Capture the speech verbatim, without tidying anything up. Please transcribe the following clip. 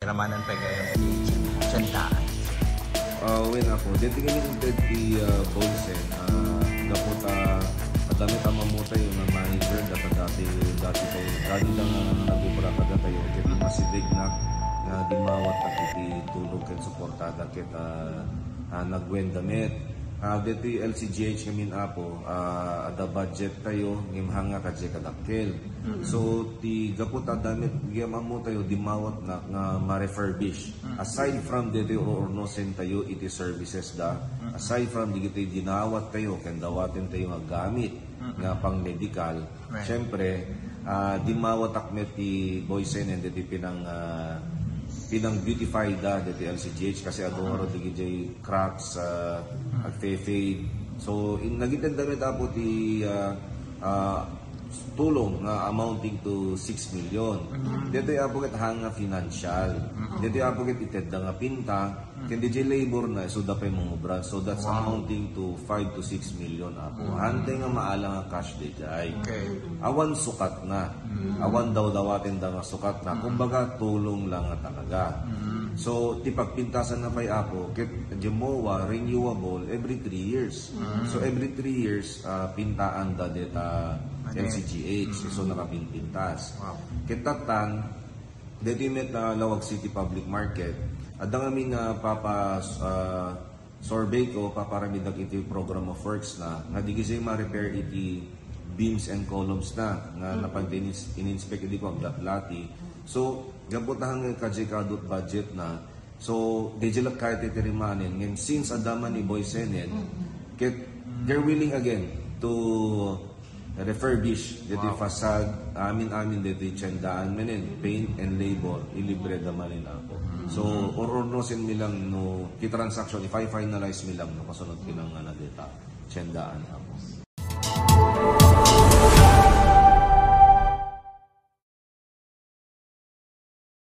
Ramanan pay gayam ti tiendaan. Ah, wen, Apo, deti kami inted ti, ah, Boysen, ah, gapu ta adda met a mammotayo nga manager, data dati, dati tayo, dati da nga nagobra kadatayo, ket masideg na nga dimmawat iti tulong ken suportada ket, ah, ah, nagwenda met. Ah, deti L C G H ngamin, Apo, ah, adda budget tayo, ngem hanga kadya kadakkel. So, ti gapu ta adda met gayam a mammotayo, dimmawat na nga ma-refurbish. Aside from deti ururnosen tayo iti services da, aside from dagiti dinawat tayo, ken dawaten tayo nga gamit nga pang-medical, Right. Siyempre, ah, dimmawatak met ti Boysen and deti pinang, ah, pinang-beautify da deti L C G H kasi adu nga dagiti cracks, ah, agfe-fade. So, in, nagitenda met, Apo, ti, ah, ah, tulong nga amounting to six million. Detoy, Apo, ket hanga financial. Detoy, Apo, ket itedda nga pinta, Ken diay labor na, so da pay mangubra. So that's Wow. amounting to five to six million, Apo. Mm. Hantay nga maalang a cash diay. Okay. Awan sukat na. Mm. Awan dawdawaten da nga sukat na. Mm. Kumbaga, tulong lang nga talaga. Mm. So, ti pagpintasan na pay, Apo, ket diay MOA, renewable, every three years. Mm. So, every three years, ah, pintaan da deta Ano? L C G H. Mm. So, nakapinpintas. Wow. Ket tattan, Daytoy met a Laoag City Public Market, adda ngamin a papa, ah, survey ko, paparamidak iti program of works na, nga di gizay ma-repair iti beams and columns na, nga Mm. napagdinis-, in-inspect idi ko aglatlati. So, gapu ta hanggang kadya kadut budget na, so, di jay latta kaya ti tirimanen. Ngem since adda man ni Boy Sened, Mm. ket they're willing again to refurbish deti Wow. facade, amin-amin deti tiendaan manen, paint and labor, ilibre da manen, Apo. So, ururnosen mi lang no, ti transaction, ifi-finalize mi lang no, kasunod pinangana deta tiendaan, Apo.